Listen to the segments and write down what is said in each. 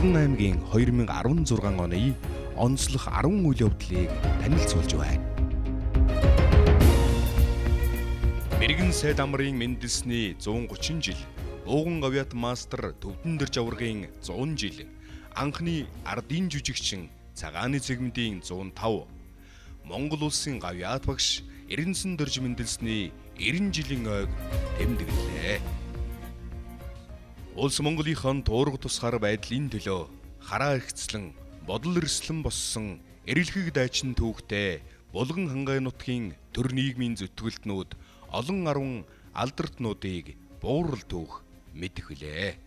Булган аймгийн 2016 оны онцлог 10 үйл явдлыг танилцуулж байна. Мэргэн сайд амрын мэндэлсний 130 жил, Ууган гавьяат мастер Төвдөн дэрж аваргын 100 жил, анхны ардын жүжигчин Цагааны цэгмдийн 105, Монгол улсын гавьяат багш Эренсэн дөрж мэндэлсний 90 жилийн ойг тэмдэглэлээ. Улс Монголынхон туурга тусгаар байдлын төлөө хараа эрхцлэн, бодол эрсэлэн боссон эрэлхэг дайчин түүхтэй Булган хангай нутгийн төр нийгмийн зүтгэлтнүүд олон арван алдартнуудыг буурал түүх мэдэх билээ.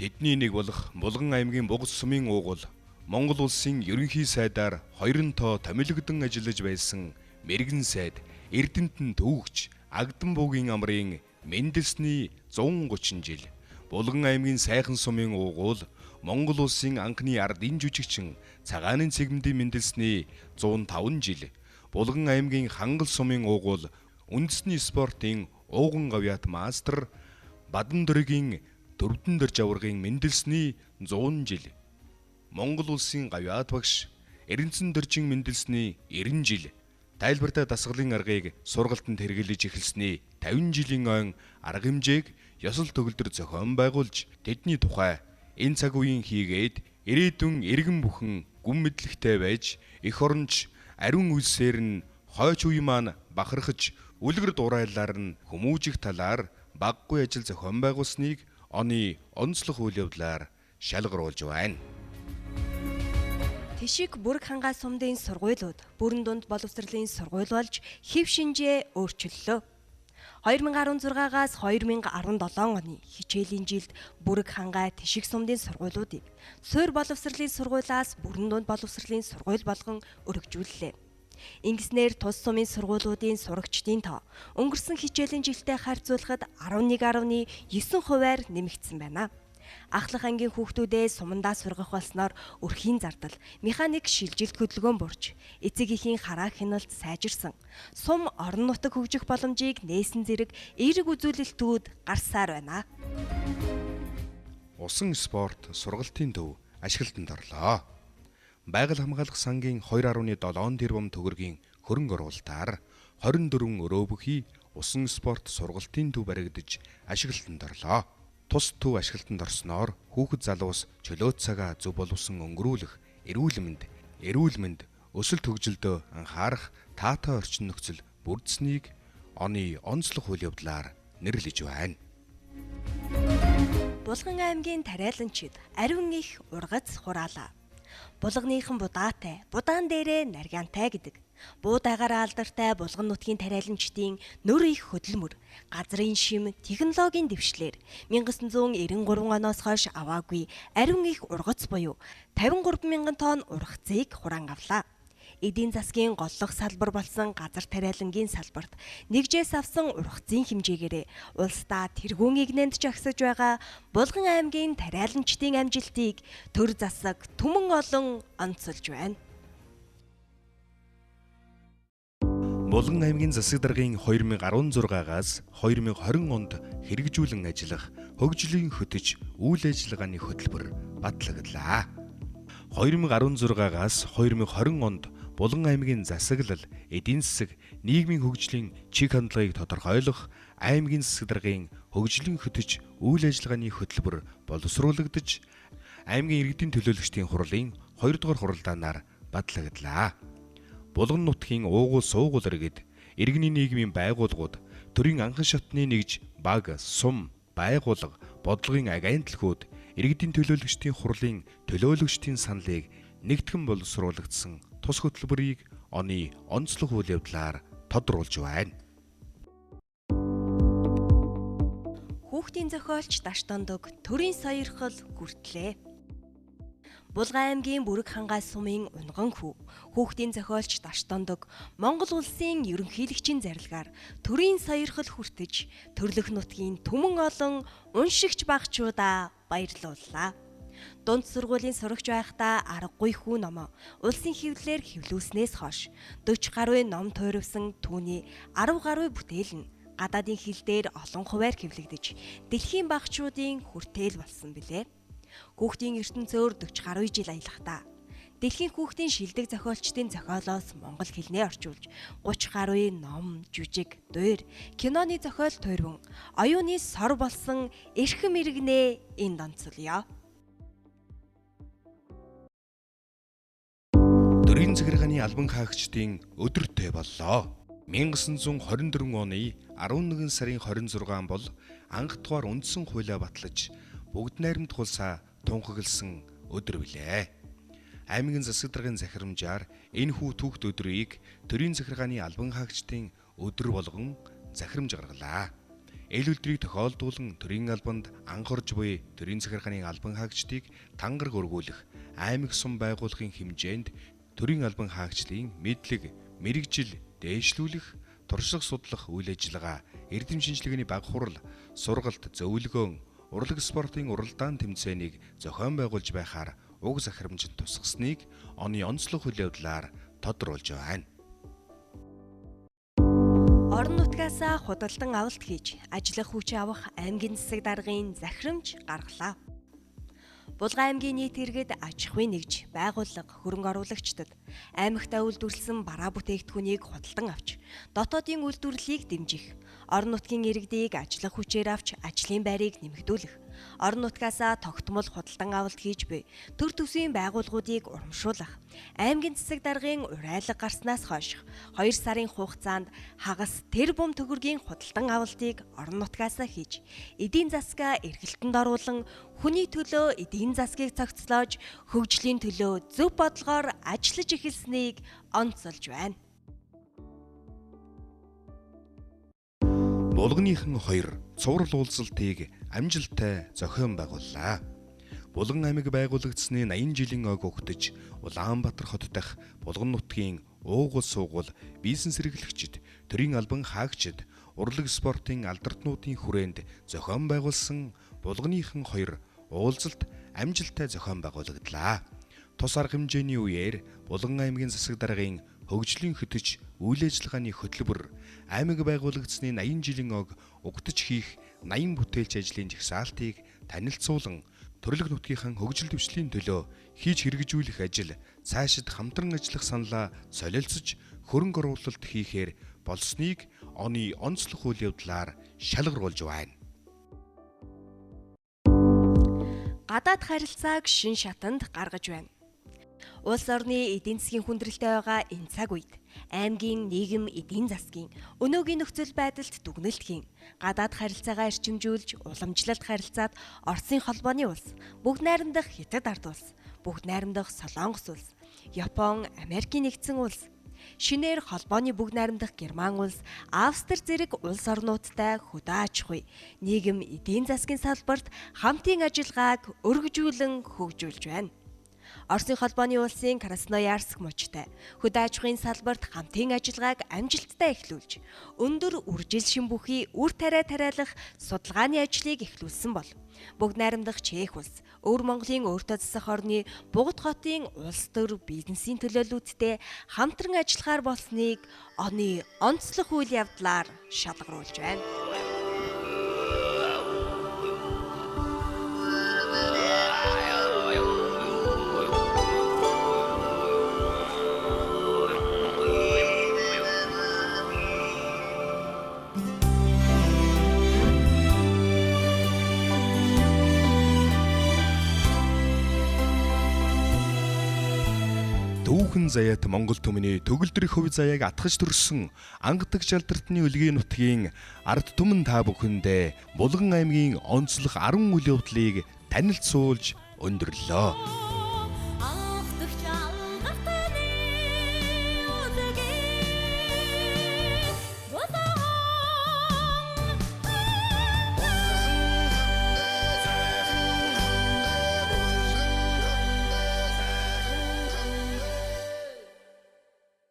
Тэдний нэг болох Булган аймгийн Бугаз сумын уугуул Монгол улсын ерөнхий сайдаар хоёрын тоо томилогдон ажиллаж байсан мэрэгэн сайд Эрдэнтэн Төвөгч Агдан буугийн амрын мэндэлсний 130 жил, Булган аймгийн Сайхан сумын уугуул Монгол улсын анхны ардын жүжигчин Цагааны цэгмдийн мэндэлсний 105 жил, Булган аймгийн Хангал сумын уугуул үндэсний спортын ууган гавьяат мастер Бадан дөрөгийн Дөрвдөн дөрж аваргын мэндэлсний 100 жил, Монгол улсын гавьяат багш Эренцэн дөржин мэндэлсний 90 жил, тайлбартай дасгалын аргыг сургалтанд хэрэглэж эхэлсний 50 жилийн ойн арга хэмжээг ёсол төгөлдөр зохион байгуулж тэдний тухай энэ цаг үеийн хийгээд ирээдүйн иргэн бүхэн гүн мэдлэгтэй байж эх оронч ариун үйлсээр нь хойч үе маань бахархаж үлгэр дурайлаар нь хүмүүжих талаар багагүй ажил зохион байгуулсныг оны онцлог үйл явдлаар шалгаруулж байна. Тишиг бүрэг хангай сумдын сургуулиуд бүрэн дунд боловсролын сургууль болж хэв шинжээ өөрчиллөө. 2016-аас 2017 оны хичээлийн жилд бүрэг хангай тишиг сумдын сургуулиудыг суур боловсролын сургуулиас бүрэн дунд боловсролын сургууль болгон өргөжүүллээ. Ингэснээр тус сумын сургуулиудын сурагчдын тоо өнгөрсөн хичээлийн жилтэй харьцуулахад 11.9 хувиар нэмэгдсэн байна. Ахлах ангийн хүүхдүүдээ сумандаа сургах болсноор өрхийн зардал, механик шилжилт хөдөлгөөн бурж, эцэг эхийн хараа хяналт сайжирсан. Сум орон нутаг хөгжих боломжийг нээсэн зэрэг эерэг үзүүлэлтүүд гарсаар байна. Усан спорт сургалтын төв ашиглалтанд орлоо. Байгаль хамгаалах сангийн 2.7 тэрбум төгрөгийн хөрөнгө оруулалтаар 24 өрөө бүхий усан спорт сургалтын төв баригдаж ашиглалтанд орлоо. Тус төв ашиглалтанд орсноор хүүхэд залуус чөлөө цагаа зөв боловсон өнгөрүүлэх, эрүүл мэнд, өсөлт хөгжилдөө анхаарах таатай орчин нөхцөл бүрдсэнийг оны онцлог үйл явдлаар нэрлэж байна. Булган аймгийн тариаланчид ариун их ургац хураалаа. Булганыхан будаатай, будаан дээрээ наргаантай гэдэг. Буудаагаар алдартай Булган нутгийн тариаланчдын нөр их хөдөлмөр, газрын шим, технологийн дэвшлэр 1993 оноос хойш аваагүй ариун их ургац буюу 53 мянган тонн ургацыг хураан авлаа. Эдийн засгийн голлох салбар болсон газар тариалангийн салбарт нэгжээс авсан ургацын хэмжээгээрээ улсдаа тэргүүн игнэнд жагсаж байгаа Булган аймгийн тариаланчдын амжилтыг төр засаг түмэн олон онцолж байна. Булган аймгийн засаг даргын 2016-аас 2020 онд хэрэгжүүлэн ажиллах хөгжлийн хөтөч үйл ажиллагааны хөтөлбөр батлагдлаа. 2016-аас 2020 онд Булган аймгийн засаглал, эдийн засаг, нийгмийн хөгжлийн чиг хандлагыг тодорхойлох аймгийн засаг даргын хөгжлийн хөтөч үйл ажиллагааны хөтөлбөр боловсруулагдаж аймгийн иргэдийн төлөөлөгчдийн хурлын 2 дугаар хуралдаанаар батлагдлаа. Булган нутгийн уугуул суугуул иргэд, иргэний нийгмийн байгууллагууд, төрийн анхан шатны нэгж, баг, сум, байгууллага, бодлогын агентлагууд, иргэдийн төлөөлөгчдийн хурлын төлөөлөгчдийн саналыг нэгтгэн боловсруулагдсан тус хөтөлбөрийг оны онцлог үйл явдлаар тодруулж байна. Хүүхдийн зохиолч Даштондог төрийн сойрхол хүртлээ. Булган аймгийн Бүрэг хангай сумын унган хүү, хүүхдийн зохиолч Даштондог Монгол улсын ерөнхийлөгчийн зарилгаар төрийн сойрхол хүртэж төрлөх нутгийн түмэн олон уншигч багчуудаа баярлууллаа. Дунд сургуулийн сурагч байхдаа аргагүй хүү номоо улсын хэвлэлээр хэвлүүлснээс хойш 40 гаруй ном туйрвсан түүний 10 гаруй бүтээл нь гадаадын хэл дээр олон хувиар хэвлэгдэж дэлхийн багчуудын хүртээл болсон билээ. Хүүхдийн ертөнцөөр 40 гаруй жил аялахдаа дэлхийн хүүхдийн шилдэг зохиолчдын зохиолоос монгол хэлнээ орчуулж 30 гаруй ном, жүжиг, дуурь, киноны зохиол туйрван оюуны сор болсон эрхэм иргэнээ энд онцолъё. Төрийн захиргааны албан хаагчдын өдөртэй боллоо. 1924 оны 11 сарын 26 бол анх дугаар үндсэн хуулиа батлаж бүгд найрамдах улсаа тунхагласан өдөр билээ. Аймгийн засаг даргын захирамжаар энэ хүү түүхт өдрийг төрийн захиргааны албан хаагчдын өдөр болгон захирамж гаргалаа. Эл өдрийг тохиолдуулан төрийн албанд анх орж буй төрийн захиргааны албан хаагчдыг тангараг өргүүлэх аймаг сум байгуулахын хэмжээнд төрийн албан хаагчлалын мэдлэг, мэргэжил дээшлүүлэх, туршлага судлах үйл ажиллагаа, эрдэм шинжилгээний баг хурал, сургалт, зөвлөгөөн, урлаг спортын уралдаан тэмцээнийг зохион байгуулж байхаар уг захирамжинд тусгасныг оны онцлог үйл явдлаар тодруулж байна. Орон нутгаасаа худалдан авалт хийж ажиллах хүч авах аймгийн засаг даргын захирамж гаргалаа. Булган аймгийн нийт иргэд аж ахуйн нэгж, байгууллага, хөрөнгө оруулагчдад аймагтаа үйлдвэрлэсэн бараа бүтээгдэхүүнийг худалдан авч, дотоодын үйлдвэрлэлийг дэмжих, орон нутгийн иргэдийг ажиллах хүчээр авч ажлын байрыг нэмэгдүүлэх, орон нутгаасаа тогтмол худалдан авалт хийж буй төр төсвийн байгууллагуудыг урамшуулах, аймгийн засаг даргын урайлга гарснаас хойш 2 сарын хугацаанд хагас тэрбум төгрөгийн худалдан авалтыг орон нутгаасаа хийж, эдийн засгаа эргэлтэнд оруулан хүний төлөө эдийн засгийг цогцлоож, хөгжлийн төлөө зөв бодлогоор ажиллаж эхэлснийг онцолж байна. Булганыхан хоёр цуврал уулзалтыг амжилттай зохион байгууллаа. Булган аймаг байгуулагдсаны 80 жилийн ог өгтөж Улаанбаатар хот дахь Булган нутгийн уугуул суугуул бизнес эрхлэгчид, төрийн албан хаагчид, урлаг спортын алдартнуудын хүрээнд зохион байгуулсан Булганыхан хоёр уулзалт амжилттай зохион байгуулагдлаа. Тус арга хэмжээний үеэр Булган аймгийн засаг даргын хөгжлийн хөтөч үйл ажиллагааны хөтөлбөр, аймаг байгуулагдсаны 80 жилийн ог угтаж хийх 80 бүтээлч ажлын жагсаалтыг танилцуулан төрлөх нутгийнхаа хөгжил дэвшлийн төлөө хийж хэрэгжүүлэх ажил, цаашид хамтран ажиллах саналаа солилцож хөрөнгө оруулалт хийхээр болсныг оны онцлог үйл явдлаар шалгаруулж байна. Гадаад харилцааг шин шатанд гаргаж байна. Улс орны эдийн засгийн хүндрэлтэй байгаа энэ цаг үед аймгийн нийгэм эдийн засгийн өнөөгийн нөхцөл байдалд дүгнэлт хийн, гадаад харилцаагаа эрчимжүүлж уламжлалт харилцаад Оросын холбооны улс, бүгд найрамдах Хятад ард улс, бүгд найрамдах Солонгос улс, Япон, Америкийн нэгдсэн улс, шинээр холбооны бүгд найрамдах Герман улс, Австри зэрэг улс орнуудтай хөдөө аж ахуй, нийгэм эдийн засгийн салбарт хамтын ажиллагааг өргөжүүлэн хөгжүүлж байна. Оросын холбооны улсын Красноярск мужтай хөдөө аж ахуйн салбарт хамтын ажиллагааг амжилттай эхлүүлж, өндөр үржил шин бүхий үр тариа тариалах судалгааны ажлыг эхлүүлсэн бол бүгд найрамдах Чех улс, Өвөр Монголын өөртөө засах орны Бугат хотын улс төр бизнесийн төлөөллүүдтэй хамтран ажиллахаар болсныг оны онцлог үйл явдлаар шалгаруулж байна. Түүхэн заяат Монгол түмний төгөлдрөх хувь заяаг атгаж төрсөн ангадаг жалдартны үлгийн нутгийн ард түмэн та бүхэндээ Булган аймгийн онцлог 10 үйл явдлыг танилцуулж өндөрлөө.